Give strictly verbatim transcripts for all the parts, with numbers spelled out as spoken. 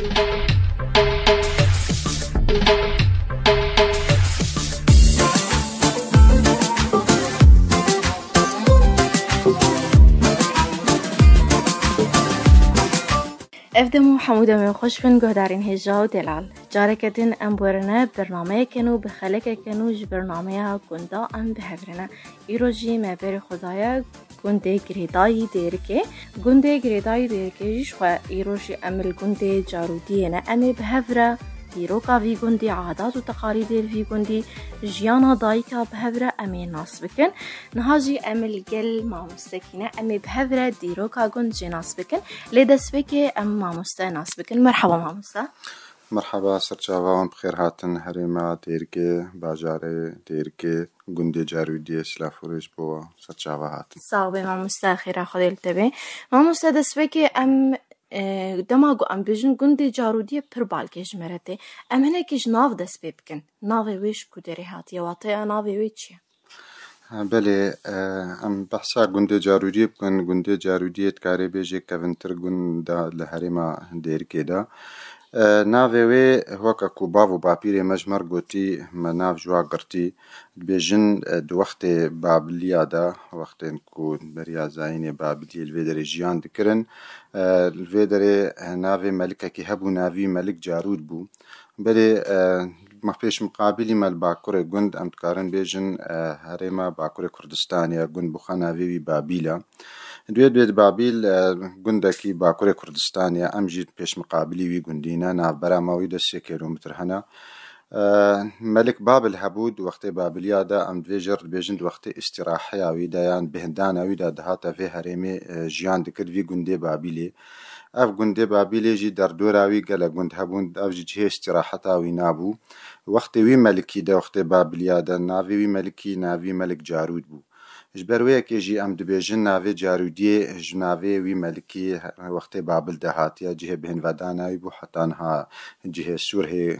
Ev dem û hemû demên xweş bin guhdarên hêja û delal. Careke din em werine bernameyeke nû bi xelekeke nû ji bernameya gunda em bi hev re ne. Îro jî me berê xwe daye gundê Girêdayî Dêrikê. Gundê Girêdayî Dêrikê jî ji xwe îro jî em li gundê Carûdiyê ne. Em ê bi hev re dîroka vî gundî, adat û teqalîdê li vî gundî, jiyana dayika bi hev re em ê nas bikin. Niha jî em li gel mamostekî ne, em ê bi hev re dîroka gund jê nas bikin. Lê destpêkê em mamoste nas bikin. Merhaba mamoste. Merhaba, serçava wan bi xêr hatin herêma Dêrikê, bajarê Dêrikê, gundê Carûdiyê, silav û rêz bo serçava hatin. Sax be mamoste, xêra Xwedê li te be. Mamoste, destpêkê em, e, dema ku em bêjin gundê Carûdiyê pir balkêş ji me re tê. Em hinekî ji nav dest pê bikin. Navê wê ji ku derê hatiye, wateya navê wê çi ye? Ha, belê, e, em behsa gundê Carûdiyê bikin. Gundê Carûdiyê dikarê bêjê kevintir gund da li herêma Dêrikê de. E, navê wê weke ku bav û bapîrê me ji me re gotî, me nav ji wa girtî. Dibêjin, e, di wextê Babiliya de, wextên ku beriya zayînê Babiliyê li vê derê jiyan dikirin, e, li vê derê, e, navê melikekî hebû, navî Melik Carûd bû. Belê, e, me pêşmiqabilî me li bakurê gund, em dikarin bêjin, e, herêma Bakurê Kurdistanê ye, gund bi xwe navê wî Babîl e. Di wê, di wê di Babîl, e, gundekî Bakurê Kurdistanê ye, em jî pêşmiqabilî wî gundî ne, navbera me wî de sê kîlometr hene. E, Melik Babil hebû, di wextê Babiliya de, em divê jê re dibêjin, di wextê îstîraheya wî de yan bêhndana wî de dihate vê herêmê, e, jiyan dikir, vî gundê Babîlê. Ev gundê Babîlê jî derdora wî gelek gund hebûn, ev jî cihê îstîraheta wî nabû. Wextê wî melikî de, wextê Babiliya de, navê wî melikî, navî Melik Carûd bû. Ji ber wê yekê jî em dibêjin navê Carûdiyê ji navê wî melikî wextê Babil de hatiye, cihê bêhnvedana wî bû, heta niha cihê Sûrhê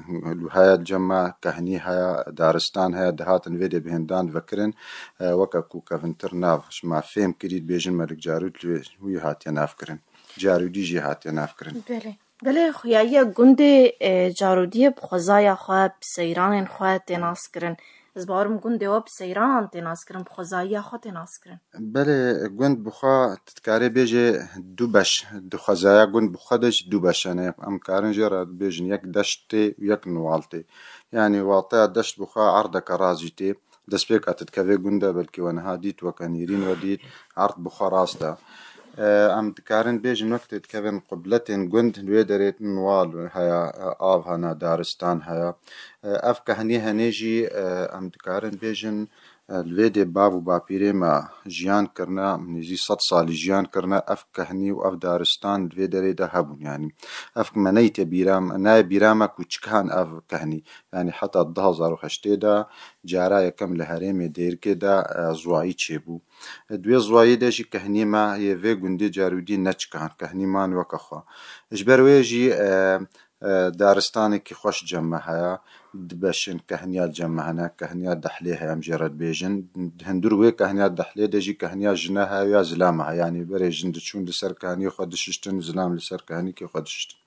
heye, cema kehnî heye, daristan heye, dihatin vê dê bêhndan vekirin, e, weke ku kevintir nav ji me fêm kirî, dibêjin Melik Carûd li wî hatiye navkirin. Carûdî jî hatiye navkirin. Belê. Belê, xuyayiya gundê, e, Carûdiyê bi xwezaya xwe, bi seyranên xwe tê naskirin. Ez bawerim gundê we bi seyranan tê naskirin, bi xwezayiya xwe tê naskirin. Belê, gund bi xwe, tu dikarê bêjê du beş, di xwezaya gund bi xwe de jî du beş hene. Em karin jê re bêjin yek deşt tê û yek niwal tê. Yanî wateya deşt bi xwe erdeke rast jî tê. Destpêka tu dikevê gund de, belkî we niha dît, weke nîrîn we dît, erd bi xwe rast e. E, em dikarin bêjin, wek tê dikevin qubletên gund, li wê derê niwal heye, e, av hene, daristan heye. E, ev kehnî henê jî, e, em dikarin bêjin, e, li vê dê bav û bapîrê me jiyan kirine, nêzî sed salî jiyan kirine, ev kehnî û ev daristan li vê derê de hebûn. Yanî ev me neytê bîra me, nayê bîra me ku çi kehan ev kehnî. Yanî heta du hezar û heştê de cara yekem li herêmê Dêrikê de, e, ziwayî çêbû. E, di wê ziwayî de jî kehnî me yê vê gundê Carûdî neçikan, kehnî man weke xwe. Ji ber wê jî, e, e, daristanekî xweş cem me heye, du beşên kehniya cem me hene, kehniya Dehlê heye, em jê re dibêjin. Di hundir wê kehniya Dehlê de jî kehniya jine heye ya zilama heye. Yanî berê jin diçûn li ser kehniyê xwe dişiştin, zilam li ser kehnîkê xwe dişiştin.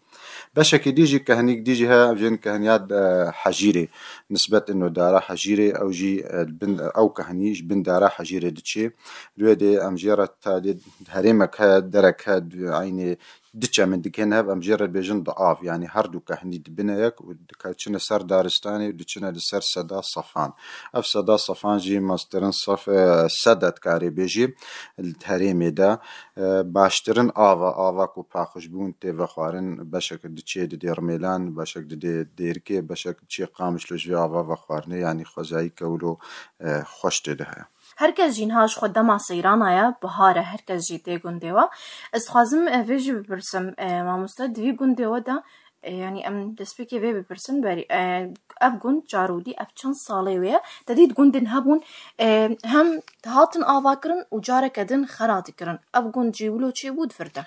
Beşekî dî jî kehnîk dî jî heye, ev jin kehniya, e, Hejîrê. Nisbet ino dara Hejîrê, ew jî, e, bin, ew kehnî ji bin dara Hejîrê diçê. Li wê dê em jê re tadê herêmek heye, derek heye, eynê du çemin dikên hev, em jê re bêjin di av. Yanî her du kehnî dibine yek û dike-, çine ser daristanê û diçine li ser seda Sefan. Ev seda Sefan jî meztirin sef, e, sed e dikarê bêjî li herêmê de. E, baştirin ava, ava ku paqij bûn tê vexwarin, beşek diçê didê Rimêlan, beşek didê Dêrikê, beşek diçê Qamişlo ji vê ava vexwarinê, yanî xwezayî kewlo, e, xweş tê de heye. Her kes jî niha ji xwe dema seyrana ye, bihar e, her kes jî tê gundê we. Ez dixwazim, e, vê jî bipirsim, e, mamoste, di vî gundê we de, e, yanî em destpêkê vê bipirsin, berî, e, ev gund Carûdî, ev çend salê wê ye? Te dît gundên hebûn, e, hem dihatin avakirin û careke din xera dikirin. Ev gund jî wilo çêbû di vir de?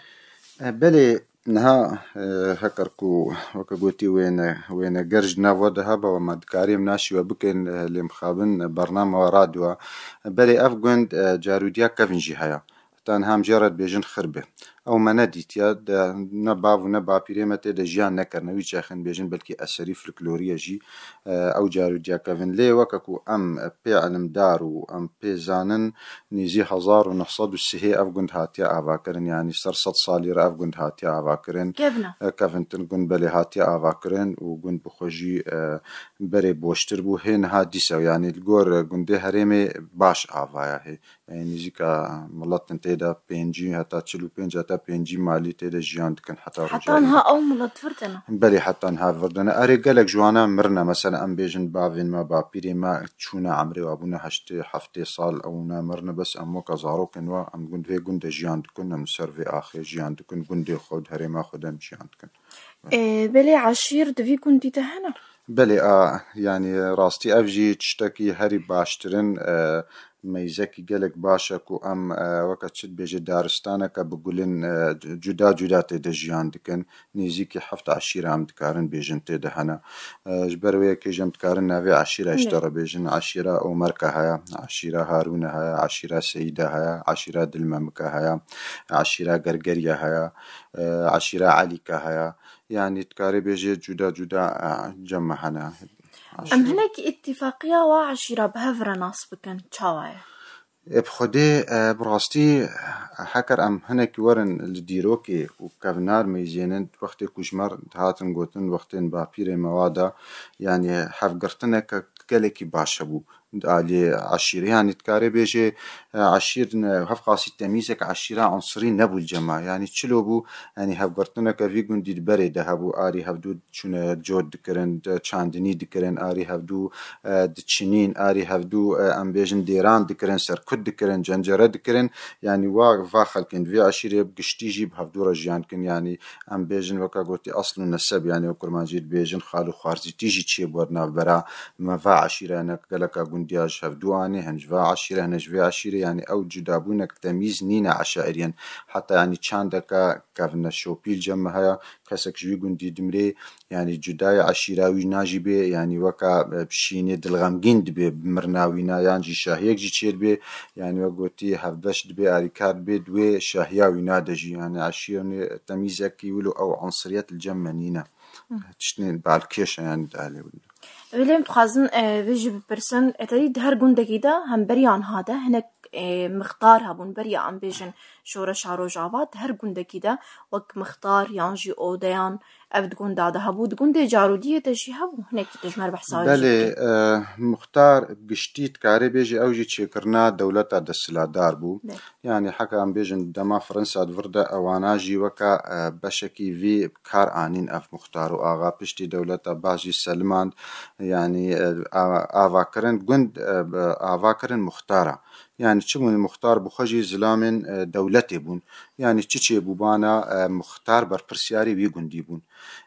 E, belê, niha, e, heker ku weke gotî wêne, wêne ger ji nav we de hebe, we me dikarî em naşî we bikin, e, lê mixabin, e, bername we radyo. Belê ev gund, e, Carûdiya kevin jî heye. Heta niha em jê re dibêjin Xirbi. Ew me nedîtiye, de ne bav û ne bapîrê me tê de jiyan nekirine. Wî çaxin bêjin belkî eserî folklorî ye jî, e, ew car û diya kevin. Lê weke ku em pê ilimdar û em pê zanin, nêzî hezar û neh sed û sihê ev gund hatiye avakirin, yanî ser sed salî re ev gund hatiye avakirin. Kevna. E, kevintin gund belê hatiye avakirin û gund bi xwe jî, e, berê boştir bû. Hê niha dîsa, yanî li gor gundê herêmê baş avaya hê. Yanî nêzîka miletin tê de pêncî heta çil û pênc heta pêncî malî tê de jiyan dikin heta Heta rojayê. Niha ew milet virdine. Belê, heta niha virdine. Erê, gelek ji wana mirine. Mesela em bêjin bavên me, bapîrê me çûne emrê wa bûne heştê heftê sal ew ne mirine. Bes em weke zarokên we, em gund vê gund de jiyan dikin, em li ser vê axê jiyan dikin, gundê xwe û herêma xwe de em jiyan dikin. Ê, belê eşîr di vî gundî de hene? Belê, a, yanî rastî ev jî tiştekî herî baştirin, e, meyzekî gelek baş e ku em, e, weke çi dibêje daristaneke bi gulin, e, cuda cuda tê de jiyan dikin. Nêzîkî heft eşîra em dikarin bêjin tê de hene. E, ji ber wê yekê jî em dikarin navê eşîra ji te re bêjin. Eşîra Omerka heye, eşîra Harûne heye, eşîra Seyîde heye, eşîra Dilmemika heye, eşîra Gergeriya heye, e, eşîra Elîka heye. Yanî dikarê bêjê cuda cuda, e, cem me hene. Em hinekî îtîfaqiya wa eşîra bi hev re nas bikin, çawa ye? Ê, bi Xwedê, e, bi rastî, heker em hinekî werin li dîrokê û kevnar meyzênin, wextê ku ji me re dihatin gotin, wextên bapîrê me wa de, yanî hevgirtineke gelekî baş hebû. Aliyê eşîrê. Yanî dikarê bêjê, e, eşîr ne, hevqasî temîzek eşîra unsirî nebû li cema. Yanî çilo bû, yanî hevgirtineke vî gundî di berê de hebû, arî hevdû çûne cot dikirin, de çandinî dikirin, arî hevdû, e, diçinîn, arî hevdû, e, em bêjin dêran dikirin, serkut dikirin, cencere dikirin. Yanî wa, va xelkên vê eşîrê bi giştî jî bi hevdû re jiyan dikin. Yanî em bêjin weke gotî asl û neseb, yanî wek kurmancî dibêjin xal û xwarzîtî jî çêbû navbera me va eşîra hinek geleka gundiya ji hevdû anê, hin ji va eşîre, hin ji vê eşîrê, yanî ew cudabûnek temîz nîne eşairiyên. Heta yanî çandeka kevneşopî li cem me heye, kesek ji wî gundî dimrê, yanî cudayê eşîra wî najî bê, yanî weka, e, bi şînê dilxemgîn dibê bi mirina wîna, yan jî şahiyek jî çêdibê, yanî wek gotî hevbeş dibê, arîkar dibê, di wê şahiya wîna de jî, yanî eşîrê temîzekî wilo ew unsiriyet li cem me nîne. Tiştên balkêş e, yanî di alê wilo. Belê em dixwazin, e, vê jî bipirsin, e, tedî di her gundekî de hemberiyan hade, hinek, e, mixtar hebûn, beriya em bêjin şoreşa Rojava, di her gundekî de wek mixtar yan jî odeyan ev di gunda de hebû. Di gundê Carûdiyê de jî hebû, hinekî tu ji me re behsa wê jî Belê, bikî. E, mixtar giştî dikarê bêjî ew jî çêkirina dewleta desthilatdar bû. Belê. Yanî heke em bêjin dema Fransa di vir de ewana jî weke, e, beşekî vî kar anîn ev muxtar û axa piştî dewleta Baş jî selimand, yanî, e, a-, ava kirin gund, e, ava kirin muxtara. Yanî çi bûn muxtar bi xwe jî zilamên, e, dewletê bûn. Yanî çi çêbûbana, e, muxtar berpirsiyarê wî gundî bûn.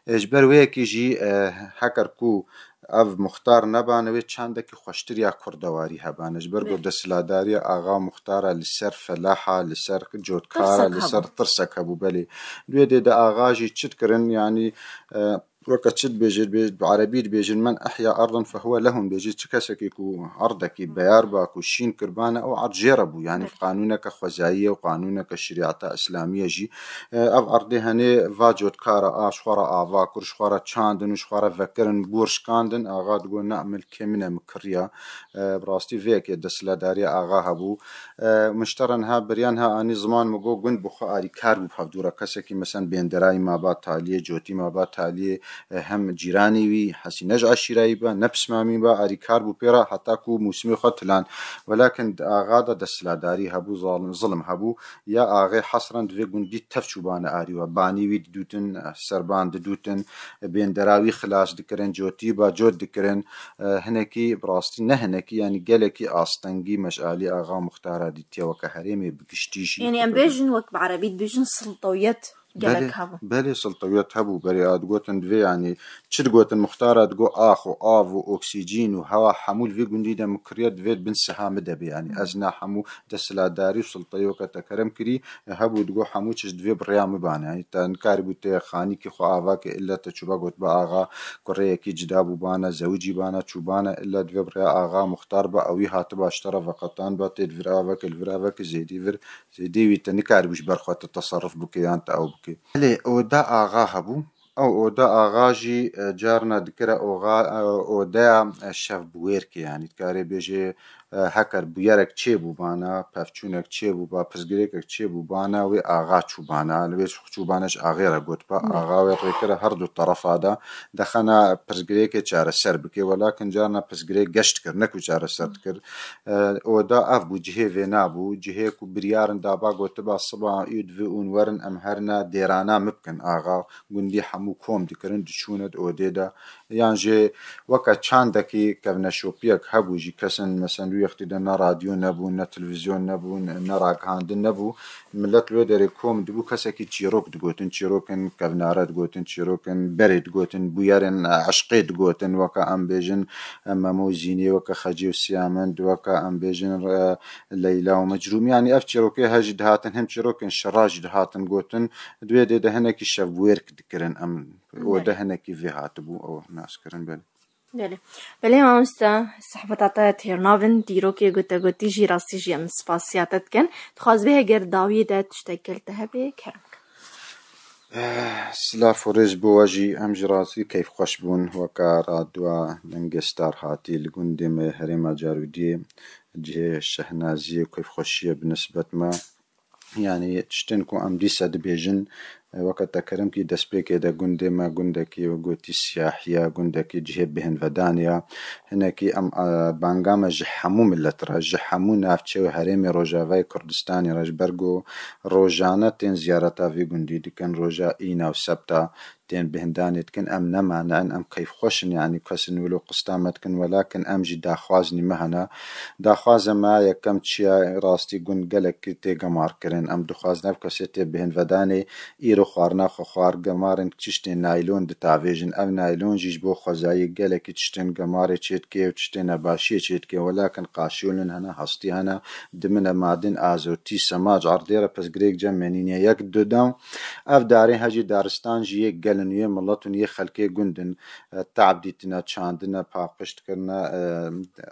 E, ji ber wê yekê jî, e, heker ku ev muxtar nebane wê çandekî xweştir ya kurdewarî hebane. Ji ber ku Bê. desthilatdariya axa muxtara li ser felaha, li ser cotkara, Tirsek li ser hebû. tirsek hebû, belê. Di wê dê de axa jî çi dikirin, yanî, e, weke çi dibêjin, dibê-, bi erebî dibêjin, "Men ehya ardan fehuwe lehum", bêjî çi kesekî ku erdekî beyar ba, ku şîn kirbane, ew erd jê re bû. Yanî Bê. qanûneke xwezayî ye û qanûneke şerîeta îslamî ye jî. E, ev erdê henê va cotkara a, ji xwe re ava kir, ji xwe re çandin û ji xwe re vekirin, gor şikandin, axa digot, "Na, milkê min e, min kiriya." E, bi rastî vê yekê desthilatdariya axa hebû. E, min ji te re niha beriya niha anî ziman, min got, gund bi xwe arîkar bû bi hevdû re. Kesekî, mesen, bênderayî ma ba taliyê, cotî ma ba taliyê, e, hem cîranê wî, hesî ne ji eşîrayî be, ne pismamî be, arîkar bû pê re, heta ku mûsimê xwe tilan. Welakin di axa de desthilatdarî hebû, zalim, zilim hebû. Ya axê hesren di vê gundî tev çûbane arî we. Banî wî didûtin, serban didûtin, bêndera wî xilas dikirin, cotî ba cot dikirin. E, hinekî bi rastî, ne hinekî, yanî gelekî astengî meşalî axa muxtara dîtiye weke herêmê bi giştî jî. Yanî em bêjin wek bi erebî dibêjin siltewiyet. gelek hebû. Belê, siltewiyet hebû. Berê a digotin divê, yanî çi digotin, muxtara digo ax û av û oksîjîn û hewa hemû li vê gundî de min kiriye, divê bin siha min de be. Yanî ez na hemû desthilatdarî û silteyê weke te kerem kirî, e, hebû digo hemû çiş divê bi rêya min bane. Yanî te nikarîbû tê xanîkî xwe ava ke, illa te çûba gotba axa, kureyekî cida bûbana, zewicî bana, çûbana, illa divê bi rêya axa muxtar be, ewî hatiba ji te re veqetanba, tê di vir aveke, li vir aveke zêdî vir, zêdî wî te nikarîbû ji ber xwe te teserruf bike yan te ew bike. Belê, oda axa hebû. Ew oda axa jî, e, carna dikire oxa, e, odeya, e, şevbûyêrkê, yanî dikarê bêjê, e, heker bûyerek çêbûbana, pevçûnek çêbûba, pirsgirêkek çêbûbana, wê axa çûbana, li wê çûbana ji axê re gotba, Belê. Axa wê rêkire her du terefa de, dexena pirsgirêkê çareser bike, welakin carna pirsgirêk geş dikir, ne ku çareser dikir. E, oda ev bû, cihê vê nabû, cihê ku biryarin daba gotiba siba û divê ûn werin em herna dêrana min bikin, axa gundî hemû kom dikirin, diçûne di odê de. Yan jî weke çandekî kevneşopiyek hebû jî, kesin, mesen, wî wextî de ne radyo nebû, ne televîzyon nebû, ne, ne ragihandin nebû. Milet li wê derê kom dibû, kesekî çîrok digotin, çîrokin kevnare digotin, çîrokin berê digotin, bûyerên, e, eşqê digotin, weke em bêjin, e, Memo û Zînê, weke Xecê û Siyamend, weke em bêjin, e, Leyla û Mecrûm. Yanî ev çîrokê he jî dihatin, him çîrokên şera jî dihatin gotin. Di wê dê de hinekî şevbûyêrk dikirin, em Belê. Ode hinekî vê hatibû, ew nas kirin, belê. Belê. Belê mamoste, sehbeta te têr nabin, dîrokê ku te gotî jî rastî jî em spasiya te dikin. Dixwazibê heger dawiyê de tiştek gel te hebe, kerem ke. Eh, silav û rêz bo we jî, em ji rastî keyfxweş bûn, weke radyoya Dengê Star hatî li gundê me herêma Carûdiyê, cihê şehnaziyê û keyfxweşiyê bi nisbet me. Yanî tiştên ku em dîsa dibêjin, e, weke te kerem kî destpêkê de gundê me gundekî, we gotî, siyahiya, gundekî cihê bêhnvedanê ya. Hinekî em, e, banga me ji hemû milet re, ji hemû navçe û herêmê Rojavayê Kurdistanê re, ji ber ku rojane tên ziyareta vî gundî dikin, roja îna û sebta tên bêhndanê dikin, em ne mani'in, em keyfxweş in, yanî kesên wilo qista me dikin, welakin em jî daxwazinî me hene. Daxwaza me yekem çi ye, rastî gund gelek tê gemar kirin. Em dixwazin ev kesê tê bêhnvedanê, îro xwarina xwe xwar, gemarên tiştên naylon ditavêjin. Ev naylon jî ji bo xwezayî gelekî tiştên gemarê çêdike û tiştên nebaşiyê çêdike. Welakin qaşiyolin hene, hestî hene, dimine madin, azotî, semac, erdê re pirsgirêk cem menîne. Yek du dam, ev darê hejî daristan jî yê gelin, yê milet û yê xelkê gund in. E, tab dîtine, çandine, paqij dikirine, e,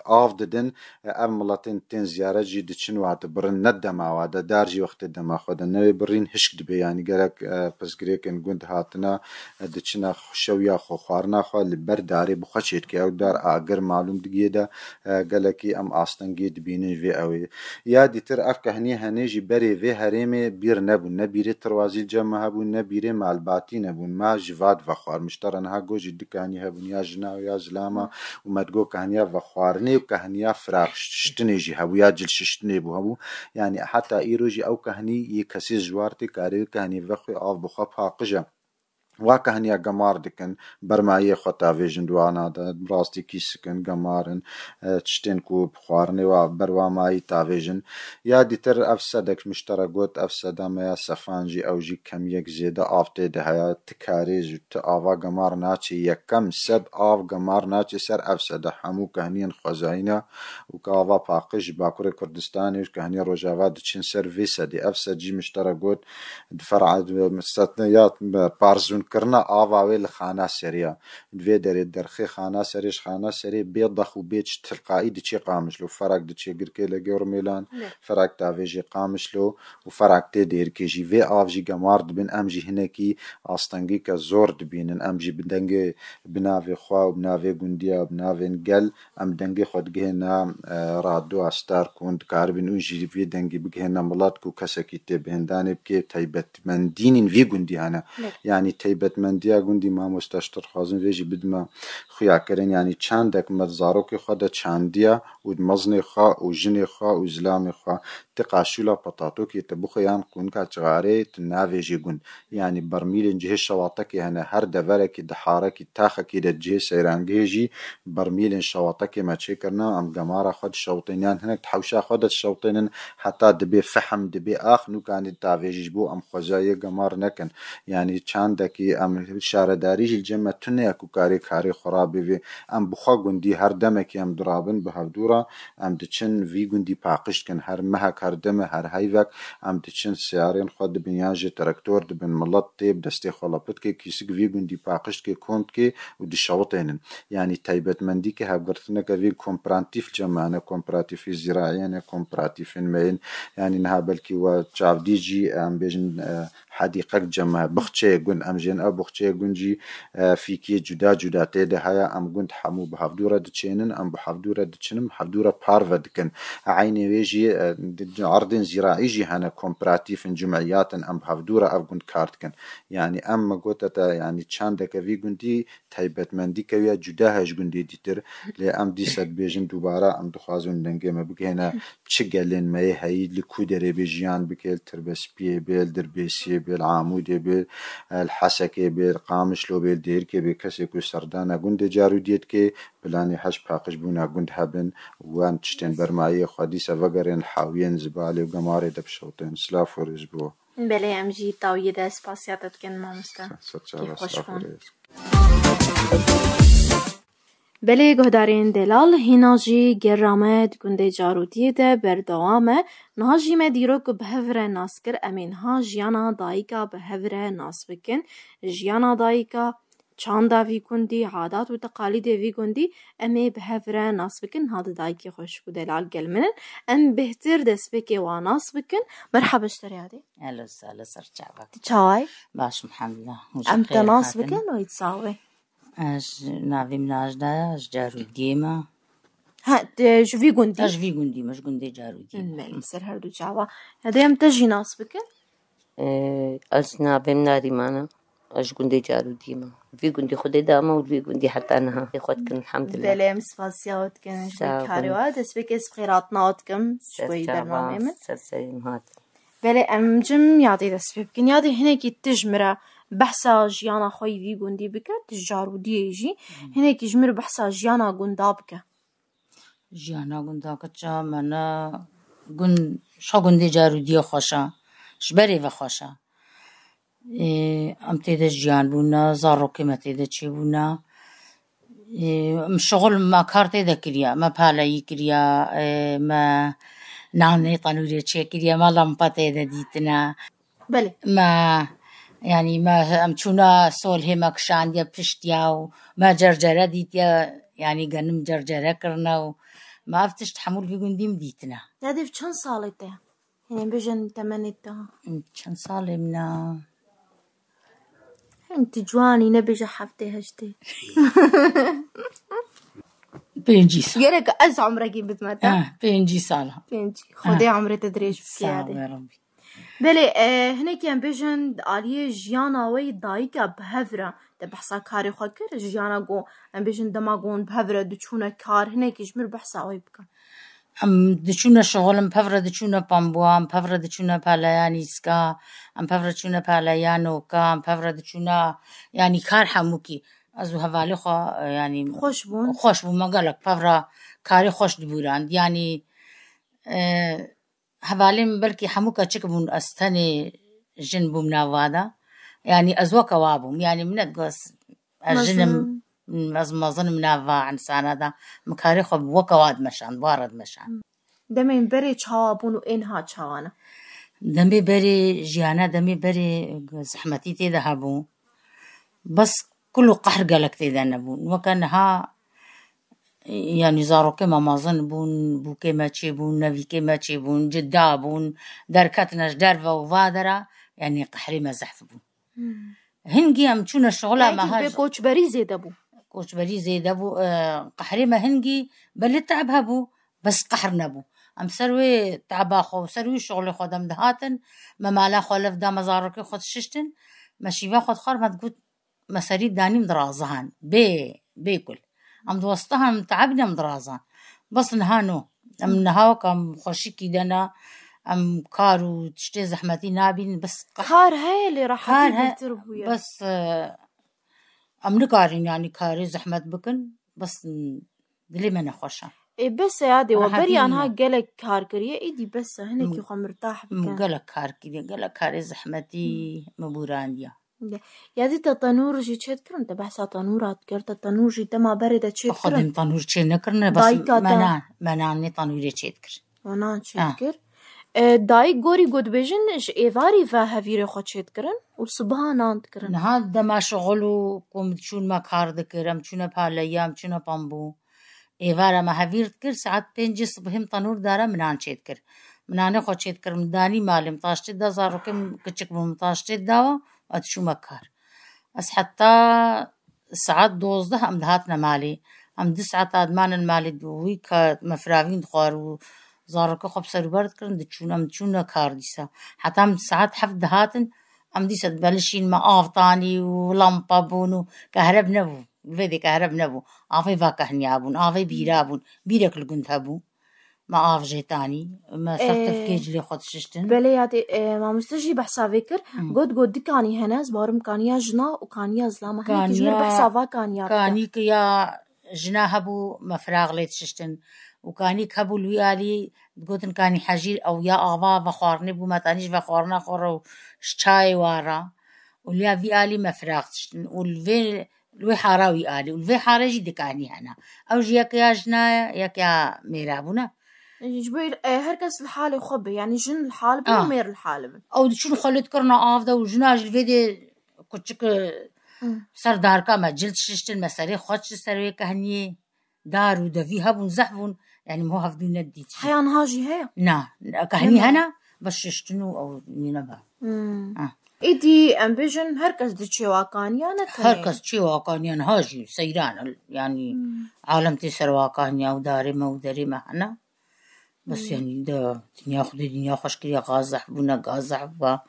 av didin. E, ev miletên tên ziyaret jî diçin wa dibirin, ne dema wa de, dar jî wextê dema xwe de newê birîn hişk dibe, yanî gerek, e, pirsgirêkên gund hatine, e, diçine xwe-, şewiya xwe, xwarina xwe li ber darê bi xwe çêdike. Ew dar agir malûm digiyê de, e, gelekî em astengî dibînin vê ewê. Ya dîtir ev kehnî henê jî berê vê herêmê bîr nebûn. Ne bîrê tiwazî li cem me hebûn, ne bîrê malbatî nebûn. Me ji va di vexwar. Min ji te re niha got jî du kehnî hebûn, ya jina û ya zilama û me digot kehniya vexwarinê û kehniya firaq şiştinê jî hebû, ya cil şiştinê bû hebû. Yanî heta îro jî ew kehnî yê kesê ji war tê karê wê kehnî vexwê, av bi xwe paqij e. Wa kehniya gemar dikin, bermayiyê xwe tavêjin di wana de, rastî kîsikin, gemar in, e, tiştên ku bi xwarinê wa ber wa mayî tavêjin. Ya dîtir ev sedek min ji te re got, ev seda me ya Sefan jî, ew jî kemiyek zêde av tê de heye, ti karêz û ti ava gemar naçê. Yekem sed av gemar naçê ser ev sede. Hemû kehniyên xwezayî ne û ke ava paqij ji Bakurê Kurdistanê û ji kehniyê Rojava diçin ser vê sedê. Ev sed jî min ji te re got, di fer'a, di, ya parzûnkirina ava wê li xana serê ya. Di vê derê derxê xana serê, ji xana serê bê dex û bê çi tilqayî diçê Qamişlo. Ferek diçê Girkêlekê û Rûmêlan, Ne. Ferek tavêjê Qamişlo û ferek tê Dêrikê jî. Vê av jî gemar dibin, em jî hinekî astengîke zor dibînin. Em jî bi dengê, bi navê xwe û bi navê gundiya, bi navên gel, em dengê xwe digihêne, e, radyoya Star ku hûn dikaribin û jî vê dengî bigihêne milet ku kesekî tê bêhndanê bike, taybetmendînên vî gundî hene. Ne. Yanî Taybetmendiya gundî mamoste ji te dixwazim vê jî bidime xuyakirin, yanî çandek me di zarokê xwe de çandiye û di mezinê xwe û jinê xwe û zilamê xwe ti qaşûla petatokê te bixwe yan qûnika çixarê tu navêjî gund. Yanî bermîlên cihê şewatekê hene, her deverekî, diharekî, taxekî de cihê seyrangehê jî bermîlên şewatekê me çêkirine, em gemara xwe dişewitên, yan hinek di hewşa xwe de dişewitênin, heta dibê fehm, dibê ax, nûkanî tavêjî ji bo em xwezayê gemar nekin. Yanî çandekî em şaredarî jî li cem me tune ye ku karê karê xwe rabêvê. Em bi xwe gundî her demekî em durabin bi hevdû re, em diçin vî gundî paqij dikin. Her mehek, her deme, her heyvek em diçin seyarên xwe dibin yan jî traktor dibin, milet tê bi destê xwe lepit dike, kîsik vî gundî paqij dike, kom dike û dişewitênin. Yanî taybetmendîke hevgirtineke vî komparatif cem me hene, komparatîfê zîraiyê ne, komparatîfên me yên. Yanî niha belkî we çavdî jî, em bêjin, e, hedîqek cem me, bixçeyê gund, em jê ne, ew bixçeyê gund jî, e, fîkiyê cuda cuda tê de heye, em gund hemû bi hevdû re diçênin, em bi hevdû re diçinin, bi hevdû re parve dikin. Eynê wê jî, e, di erdên zîraî jî hene, komparatîf in, cumeyat in, em bi hevdû re ev gund kar dikin. Yanî em me gote te, yanî çandeke vî gundî taybetmendî keviya cuda heye ji gundê dîtir. Lê em dîsa dibêjin dubara em dixwazin dengê me bigihêne çi gelên me yê heyî, li ku derê bê jiyan bike, li Tirbespiyê bê, li Dirbêsiyê bê, li Amûdê bê, li Hesekê bê, li Qamişlo bê, li Dêrikê bê, kesê ku serdana gundê carûdiyê dike, planê heş paqijbûna gund hebin, wan tiştên bermayiyê xwe dîsa vegerin li hawiyên zibalê û gemarê de bişewtin. Silav û rêz bo. Belê, em jî dawiyê de spasiya te dikin, mamoste. Ser çava, silav û rêz. Belê, guhdarên delal, hîna jî gera me di gundê Carûdiyê de berdewam e. Niha jî me dîrok bi hev re nas kir. Em ê niha jiyana dayika bi hev re nas bikin. Jiyana dayika, çanda vî gundî, adat û teqalîdê vî gundî, em ê bi hev re nas bikin. Niha di dayikê xweşik û delal gel min in. Em bêhtir destpêkê wan nas bikin. Merhaba ji te re yadê. Elo, sala ser çava. Tu çawa yî? Baş, elhamdulillah. Em te nas bikin û ît sawe. Ez navê min Ajda ye, ji Carûdiyê me. Ha, tu ji vî gundî? Ez ji vî gundî me, ji gundê Carûdiyê me. Belê, ser her du çava. Hede em te jî nas bikin? Ee, ez navê min Narîman e. Ez ji gundê Carûdiyê me. Vî gundî Xwedê da me û vî gundî heta niha. Xwedê dikin, elhamdulillah. Belê, em spasiya we dikin ji bo karê we. Destpêkê ez bi xêratina we dikim ji bo bernameyê min. Ser serê min hat. Belê, em cim yadê dest pê bikin. Yadê hinekî tu ji min re behsa jiyana xwe yî vî gundî bike, tu ji Carûdiyê jî. Hmm. Hinekî ji min re behsa jiyana gunda bike. Jiyana gunda kiça me ne gund, şa gundê Carûdiyê xweş e. Ji berê ve xweş e. Ê, em tê de jiyan bûne, zarokê me tê de çêbûne. Ê, em şixul me kar tê de kiriye, me paleyî kiriye, ê, me nanê tenûrê çêkiriye, me lampa tê de dîtine. Belê. Me, yanî me, em çûna solhê me kişandiye piştiya û me cercere dîtiye, yanî genim cercere kirine û me ev tişt hemû li vî gundî min dîtine. Yadê, çend salê te? Hînê bêjin temenê te. Çend salê min e? Hin tu ciwanî, nebêje heftê heştê. Pêncî sal. Gerek ez umrekî bidme te. Ha, pêncî sal. Pêncî. Xwedê umrê te dirêj bike. Sağ ol, Rabbî. Belê, e, hinekî em bêjin di aliyê jiyana we yê dayika bi hev re te behsa karê xwe kir, jiyana ku em bêjin dema ku hûn bi hev re diçûne kar, hinekî ji min behsa wê bikin. Em diçûne şixul, em bi hev re diçûne pambuwa, em bi hev re diçûne paleya nîska, em bi hev re diçûne paleya noka, em bi hev re diçûne, yanî kar hemûkî. Ez û hevalê xwe, yanî xweş bûn. Xweş bûn, me gelek bi hev re karê xweş dibûrand. Yanî, e, hevalê min belkî hemû keçik bûn, ez tenê jin bûm nava de. Yanî ez weke wa bûm. Yanî min nedigot ez jin im, ez mezin im nava insana de. Min karê xwe weke wa dimeşand, wa re dimeşand. Demên berê çawa bûn û ê niha çawa ne? Demê berê jiyana, demê berê zehmetî tê de hebû. Bes kul û qehr gelek tê de nebûn. Weke niha, yanî zarokê me mezin bûn, bûkê me çêbûn, nevîkê me çêbûn, cida bûn, derketine ji derve û va dera, yanî qehrê me zehf bû. Hmm. Hingî em çûne şixula me. Belkî ha bê koçberî zêde bû. Koçberî zêde bû, e, qehrê me hingî belê te'b hebû, bes qehr nebû. Em ser wê te'ba xwe û ser wî şixulê xwe dem dihatin, me mala xwe lev da, me zarokê xwe dişiştin, me şîva xwe dixwar, me digot, Me serî danî em dirazihan. Bê, bê kul. Em diwestihan, em teebîn em dirazan. Bes niha no. Em niha wek em xweşikî de ne, em kar û tiştê zehmetî nabîn, bes qe- Kar heye lê rehetî Kar he-, bêhtir bûye. Bes, e, em nikarin yanî karê zehmet bikin, bes, m, dilê me nexweş e. Ê, bes e, ya dê we Rehetî beriya niha nîne. Gelek kar kiriye, êdî bes e, hinekî M-, xwe mirtah m, bikin. Gelek kar kiriye, gelek karê zehmetî Hmm. me bûrandiye. Ya dî te tenûr jî çêdikirin, te behsa tenûra dikir, te tenûr jî dema berê de çêdikirin? Xwedî em tenûr çê nekirine, bes Dayika te menan, menanê tenûrê çêdikir. Menan Ha. çêdikir. E, dayik gorî ku dibêjin ji êvarî ve hevîrê xwe çêdikirin û sibiha nan dikirin. Niha dema şixul û ku em çûn me kar dikir, em çûne paleya, em çûne pambû. Êvara me hevîr dikir, saet pêncê sibihê min tenûr dara min nan çêdikir. Min nanê xwe çêdikir, min danî malê, min taştê da zarokê min kiçik bûn, min taştê dawa, ez çûme kar. Ez heta saet dozdeh em dihatine malê. Em du saet dimanin malê, wî ka me firavîn dixwar û zarokê xwe bi ser û ber dikirin, diçûn, em diçûne kar dîsa. Heta em saet heft dihatin, em dîsa dibelişîn, me av tanî û lampa bûn û kehreb nebû. Vê dê kehreb nebû. Avê va kehniyabûn, avê bîra bûn. Bîrek li gund hebû. Me av jê tanî. Me ser Ee, tifkê cilê xwe dişiştin. Belê ya dê, e, mamoste jî behsa vê kir. Hmm. Got, got du kanî hene, ez barim kaniya jina û kaniya zila. Me hinekî ji wir Kaniya, behsa va kaniya bike. Kanî ki ya jina hebû, me firaq lê dişiştin. Û kanî ki hebû li wî alî, digotin kanî hejîr, ew ya ava vexwarine bû, me tanî ji vexwarina xwe re û ji çayê wa re. Û li ya vî alî me firaq diştin. Û li vê Li wê hara wî alî û li vê harê jî du kanî hene. Ew jî yek ya jina ye, yek ya mêra bûne. Ji bo, e, her kes li halê xwe be, yanî jin li hal bin û Ah. mêr li hal bin. Ew diçûn xwe lê dikirina av de û jina jî li vê dê kuçik, e, Hmm. ser darka me cil dişiştin, me serê xwe çi ser wê kehniyê. Dar û devî hebûn, zehf bûn. Yanî min hevdû nedît jî. Heya niha jî heye? Na, kehnî Nema. hene, bes şiştin û ew nîne be. Hmm. Ah. Êdî em bêjin her kes diçe wa kaniya, ne tenê. Her kes çê wa kaniya, niha jî seyran, yanî Hmm. alem tê ser wa kaniya û darê me û derê me hene. Bes Hmm. yanî de dinya xwedê dinya xweş kiriye, gaz zehf bûne, gaz zehf ba.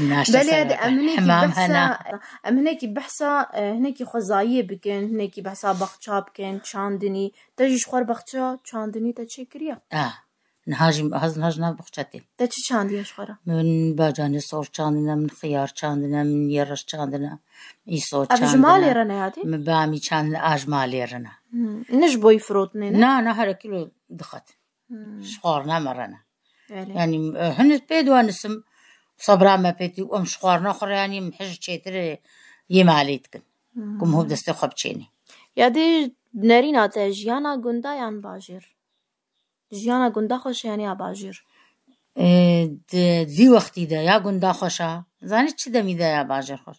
Naşte Belê, ser de em hinekî hemam behsa, hene. Em hinekî behsa, e, hinekî xwezayiyê bikin, hinekî behsa baxça bikin, çandinî. Te jî ji xwe re baxça çandinî te çêkiriye? Ah, niha jî, hez niha jî nav baxça tê. Te çi çandiye ji xwe re? Min bacanê sor çandine, min xiyar çandine, min yereş çandine, îso Ev çandine. Ji malê re ne ya dê? Min bamî çandine, a ji malê re ne. Hmm. Ne ji bo yî firotinê ne? Na, na, here kîlo dixet. Hmm. Ji xwarina me re ne. Belê. Yanî, e, hin pê diwanisim, sebra me pê tî, em ji xwarina xwe re, yanî, em hij çêtir yê malê dikin. Hmm. Ku em hov destê xwe biçênê. Ya dê nerîna te jiyana gunda yan bajêr? Jiyana gunda xweş e yan ya bajêr? E, di, di vî wextî de ya gunda xweş e. Zanî çi demî de ya bajêr xweş?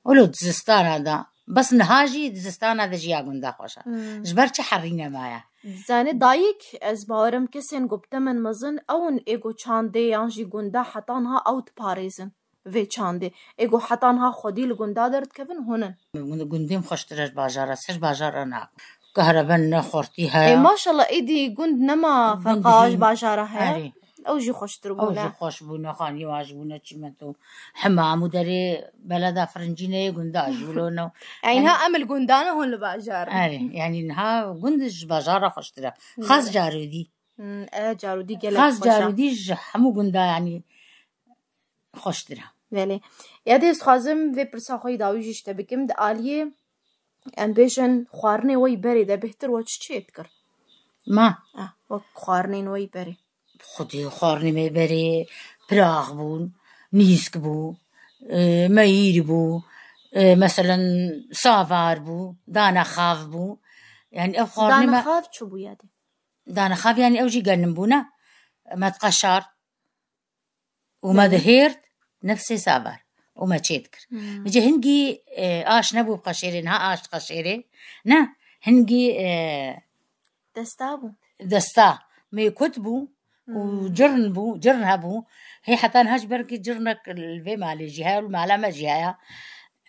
Wilo di zistana de. Bes niha jî di zistana de jî ya gunda xweş e. Hmm. Ji ber çi herî nemaye? Zanî dayik, ez bawerim kesên ku bi temen mezin ew in ê ku çandê yan jî gunda heta niha ew diparêzin vê çandê. Ê ku heta niha xwedî li gunda derdikevin hûn in. Gund-, gundê min xweştir e ji bajara, ser ji bajara nakim. Kehrebe ne, xortî heye. Ê, maşallah, êdî gund nema Gund feqa hîn. Ji bajara heye. Erê. Ew jî xweştir Ew bûne. Jî xweş bûne, xanî wa jî bûne, çîmento. Hemam û derê beleda firincî neyê gunda jî wilo ne. Ey, niha em li gunda ne, hûn li bajar in. Erê, yanî niha gund ji bajara xweştir e. Xas Belê. Carûdî. Hmm, e, carûdî gelek Xas xweş e. Carûdî ji hemû gunda, yanî, xweştir e. Belê. Ya dê ez dixwazim vê pirsa xwe yî dawî jî ji te bikim. Di aliyê, em bêjin, xwarinê we yî berê de bêhtir we çi çê dikir? Ma? Ah, wek xwarinên we yî berê. Xwedê xwarinê me berê pirax bûn, nîsk bû, e, meyîr bû, e, meselen savar bû, dana xav bû. Yanî ev xwarinê Dana me xav çi bû ya dê? Dana xav, yanî ew jî genim bûne. Me diqeşart û me Belê. dihêrt nefsê savar û me çê dikir. Hmm. Vêce hingî, e, aş nebû bi qeşêrê, niha aş diqeşêrê. Ne, hingî, e, Desta bû. desta mêkut bû û Hmm. cirn bû, cirn hebû. Hê heta niha ji ber kî cirnek li vê malê jî heye û li mala me jî heye.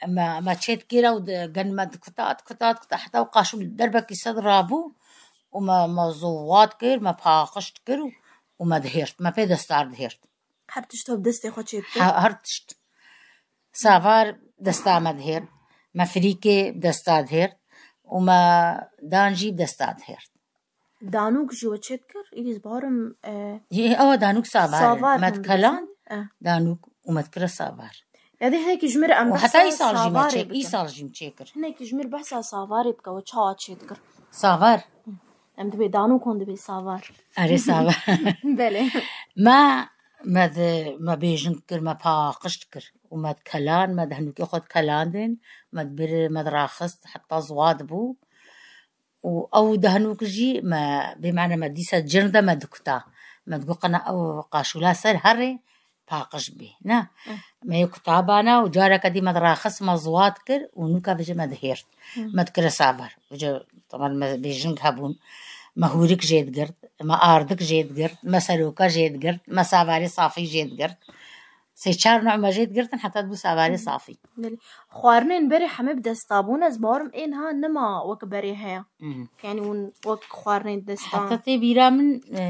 Me, me çê dikir û di, gen me dikuta, dikuta, dikuta, heta û qaşû derbekî sed rabû û me, me zowat kir, me paqij dikir û, û me dihêrt, me pê destar dihêrt. Her tişt bi destê xwe çê dikir? He, her tişt. Savar desta me dihêrt. Me firîkê bi desta dihêrt û me dan jî bi desta dihêrt. Danûk jî we çê dikir? Îdî barim, e, Yê, ewa danûk savar. Savar Me hem dikelan dibêjin. Eh. Danûk û me dikire savar. Ya dê hinekî ji mir em Û heta behsa îsal jî me savarê çêkir, bikin. Îsal jî me çêkir. Hinekî ji mir behsa savarê bike, we çawa çê dikir? Savar. Em dibê danûk hûn dibê savar. Erê savar. Belê. Me, me di, me bêjin dikir, me paqij dikir. Û me dikelan, me di hinûkê xwe dikelandin, me dibir, me diraxist, heta ziwa dibû. Û ew dehnûk jî me, bê mane me dîsa cin de me dikuta. Me digot qena ew qaşûla ser herê paqij bê. Ne? Hı. Me yê kutabana û careke dî me diraxist, me ziwa dikir û nûka vêce me dihêrt. Hı. Me dikire savar. Vêce, teman me bêjing hebûn. Me hûrik jê digirt, me ardik jê digirt, me seroka jê digirt, me savarê safî jê digirt. Sê çar nû me jê digirtin heta dibû savarê safî. Belê. Xwarinên berê hemê bi desta bûn, ez bawerim ê niha nima wek berê heye. Mhm. Yanî hûn wek xwarinên desta. Heta tê bîra min, e,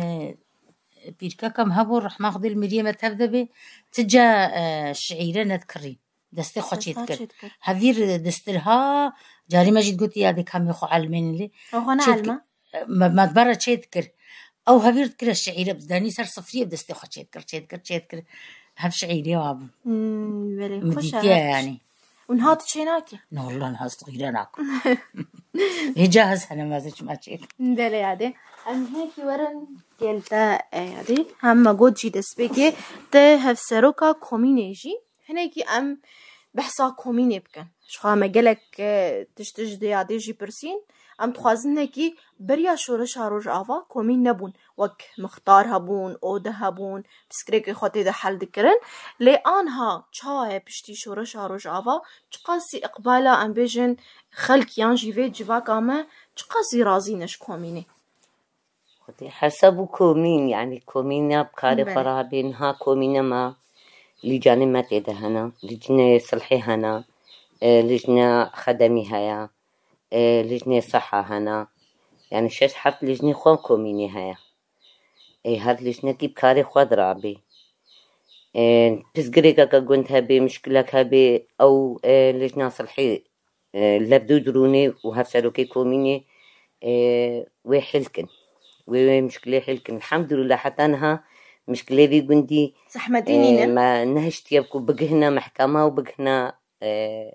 pîrkeka min hebû, rehma Xwedê li miriyê me tev de bê, ti ca, e, şiîre nedikirî. Destê xwe çê dikir. Desta çê dikir. Hevîr distir ha, carî me jî digotî ya dê kamê xwe elmên lê. Ew xwe ne elma? Me, me dibera çê dikir. Ew hevîr dikire şiîre, bi danî ser sifriyê bi destê xwe çê dikir, çê dikir, çê dikir. Hev şiîrê wa bû. Hmm, belê, xweş e. Min dîtiye yanî. Û niha tu çê nakî? Ne, wallah niha ez xîre nakim. Hêca ez hene meze çima çêk. Belê yadê. Em hinekî werin gel te, e, yadê. Hem me got jî destpêkê te hevseroka komînê jî. Hinekî em behsa komînê bikin. Ji xwe me gelek, e, tişt ji dê yadê jî pirsîn. Em dixwazin hinekî beriya şoreşa Rojava komîn nebûn. Wek mixtar hebûn, ode hebûn, pirsgirêkê xwe tê de hel dikirin. Lê anha çawa ye piştî şoreşa Rojava? Çiqasî iqbala, em bêjin, xelk yan jî vê civaka me çiqasî razî ne ji komînê? Xwedê hesab û komîn, yanî komîna bi karê xwe Belê. rabê, niha komîna me, lîcanê me tê de hene, lijnê silhê hene, e, lijna xedemî heye, e, lijnê seha hene. Yanî şeş heft lijnê xwe komînê heye. Ê, her lijnekî bi karê xwe dirabê. Ê, pirsgirêkeke gund hebê, mişkilek hebê, ew, ê, lijna silhê, ê, levdû dirûnê û hevserokê komînê, ê, wê hêl kin. Wê, wê mişkilê hêl kin. Elhamdulillah heta niha mişkilê vî gundî, Zehmetî ê, nîne. me nehiştiye ku bigihine mehkema û bigihine, ê,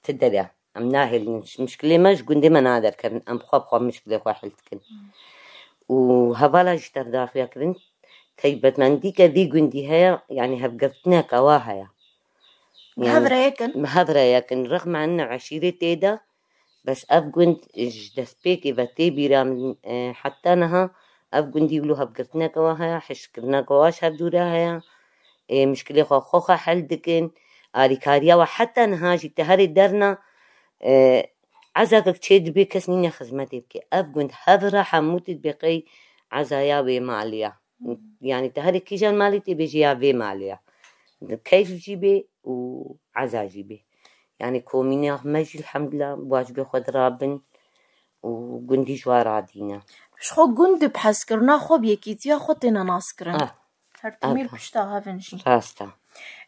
ti dere. Em nahêlin. Mişkilê me ji gundê me naderkevin. Em xwe bi xwe mişkilê xwe hel dikin. Û hevala ji te re daxuya kirin, taybetmendîke vî gundî heye, yanî hevgirtineke wa heye. Bi hev re yekin. Bi hev re yekin. Rexme hene eşîrê tê de, bes ev gund ji destpêkê ve tê bîra min, e, heta niha ev gundî wilo hevgirtineke wa heye, hişkirneke wa ji hevdû re heye. Ê, mişkilê xwe xwe xwe hel dikin. Alîkariya we heta niha jî te herê derna, e, ezavek çê dibê kes nîne xizmetê bike. Ev gund hev re hemû tê dibê qey ezaya wê malê ya. Yanî te herê kîjan malê tê bêjê ya vê malê ya. Keyf jî bê û eza jî bê. Yanî komîna me jî elhamdulillah bi wacibê xwe dirabin û gundî ji wa radîne. Ji xwe gund bi hezkirina xwe bi yekîtiya xwe têne naskirin. Ah. Her timîr Ah. pişta hev in jî. Rast e.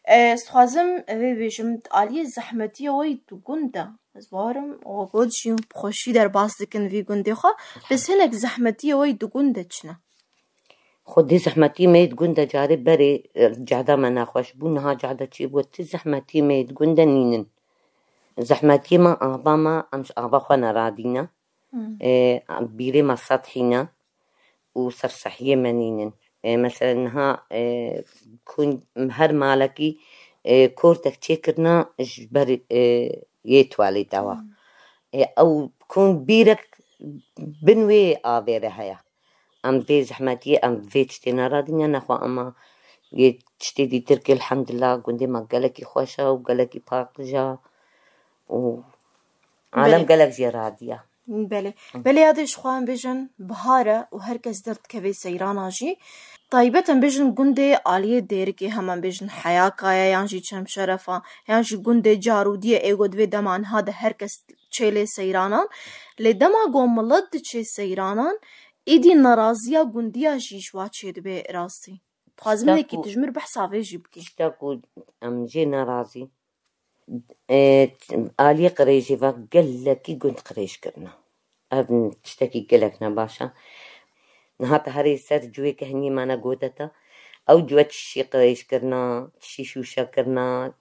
Ez dixwazim vê bêjim, aliyê zehmetiya we yî di gund de. Ez bawerim we got jî bi xweşî derbas dikin vî gundê xwe. Bes hinek zehmetiya we yî di gund de çi ne? Xwedê zehmetî me yê di gund de carê berê, e, cehda me nexweş bû, niha cehda çê bû, ti zehmetî me yê di gund de nînin. Zehmetiyê me ava me, em ji ava xwe neradîne. Hmm. E, bîrê me sed hîne û sersehiyê me nînin. E, mesela niha, e, kun her malekî, e, kortek çêkirina ji ber, e, yê tuwalêta wa. Hmm. E, ew kun bîrek bin wê avê re heye. Em vê zehmetiyê, em vê tiştê neradîne, nexwe ema yê tiştê dîtir kê, elhamdulillah, gundê me gelekî xweş e û gelekî paqij e û alem Belê. gelek jê radî ye. Belê. Hı. Belê, ya dê ji xwe em bêjin, bihar e û her kes derdikeve seyrana jî. Taybet em bêjin gundê aliyê Dêrikê, hem em bêjin Heyaka ye, yan jî Çemşerefa, yan jî gundê Carûdî ye, ê ku di vê dema niha de her kes çêlê seyranan. Lê dema ku milet diçê seyranan, êdî neraziya gundiya jî ji wa çêdibe rastî. Dixwazim Tişta hinekî ku tu ji mir behsa vê jî bikî. Tişta ku em jê nerazî, E, aliyê qirêjê ve gelekî gund qirêj kirine. Ev tiştekî gelek ne baş e. Niha te herê ser cûyê kehniyê me ne gote te. Ew cû tişî qirêj kirina, tişî şûşe kirina.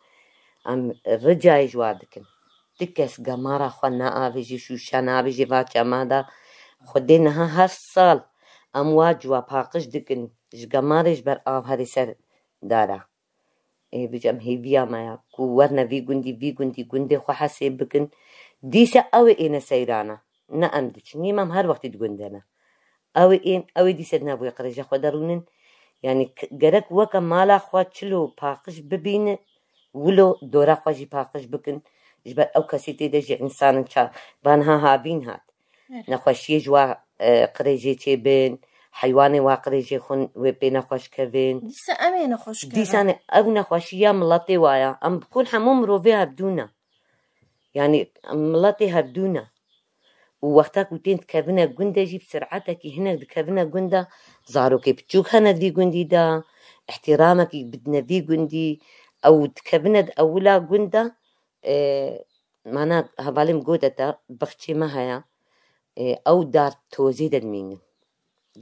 Em ricayê ji wa dikin. Ti kes gemara xwe neavêjî, şûşe neavêjî va çema de. Xwedê niha her sal em wa cuwa paqij dikin. Ji gemarê ji ber av herê ser dara. Ê, vêca em hêviya me ya ku werne vî gundî, vî gundî, gundê xwe hesê bikin. Dîse ew ê êne seyrana. Ne em diçin. Nî em her wextî di gunde ne. Ew ê ên, ew ê dîse di nav wê qirêja xwe de rûnin. Yanî k-, gerek weke mala xwe çilo paqij bibîne, wilo dora xwe jî paqij bikin. Ji ber ew kesî tê de jî însan in ça, van ha havîn hat. Evet. Nexweşiyê ji wa, e, qirêjê çêbin, heywanê wa qirêjê xwe wê pê nexweş kevin. Dîsa em ê nexweş kevin. Dîsa ne, ev nexweşiya miletê wa ya. Em bikun hemû mirovê hevdû ne. Yanî miletê hevdû ne. Û wexta ku tên dikevine gunde jî bi sir'atekî hinek dikevine gunda, zarokê piçûk hene di vî gundî de, îhtîramekî bidine vî gundî, ew dikevine di ewila gunda, e, mana hevalê min gote te, bexçê me heye, e, ew dar tozê de dimînin.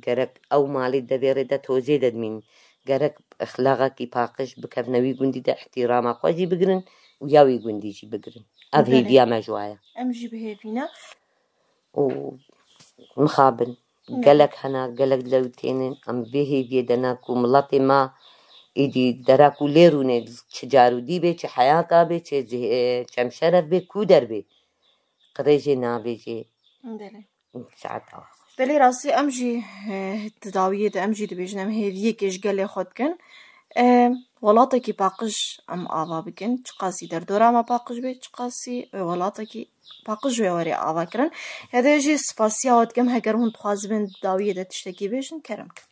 Gerek ew malê devê rê de tozê de dimînin. Gerek exlaqekî paqij bikevine wî gundî de, îhtîrama xwe jî bigirin û ya wî gundî jî bigirin. Ev Belê. Hêviya me ji wa ye. Em jî bi hêvî ne. Û mixabin. Gelek hene, gelek dilewitênin. Em vê hêviyê de ne ku miletê me êdî dera ku lê rûnê, çi carûdî bê, çi heyaka bê, çi zih-, e, çemşeref bê, ku der bê. Qirêjê navêjê. Belê. Saet awa. Belê rastî em jî, e, di dawiyê de em jî dibêjin, em hêviyekê ji gelê xwe dikin. E, welatekî paqij em ava bikin, çiqasî derdora me paqij bê, çiqasî, e, welatekî paqij wê were ava kirin. Hede jî spasiya we dikim, heger hûn dixwazibin di dawiyê de tiştekî bêjin, kerem kin.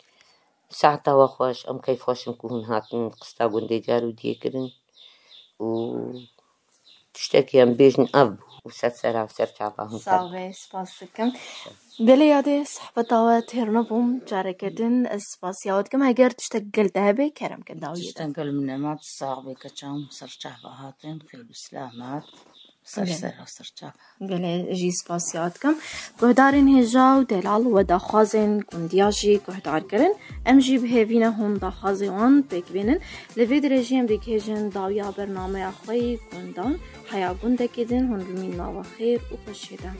Saeta we xweş, em keyfxweş in ku hûn hatin qista gundê carûdiyê kirin û tiştekî em bêjin ev bû û ser sera û ser çava hûn Sağ ol, spas dikim. Belê yadê sohbeta we têr nebûm, careke din ez spasiya we dikim. Heger tiştek gel te hebe, kerem ke dawiyê de. Tiştek gel min nema, tu sax bê, keçam ser çava hatin, xêr û selamet. Ser Belê. Ser, ser çava. Gelê jî spasiya dikim. Guhdarên hêja û delal we daxwazên gundiya jî guhdar kirin. Em jî bi hêvîne hûn daxwazên wan pêk bînin. Li vê dirêjiyê em digihêjin dawiya bernameya xwe yî gundan. Heya gundekê din hûn bimîn nava xêr û xweşiyê de.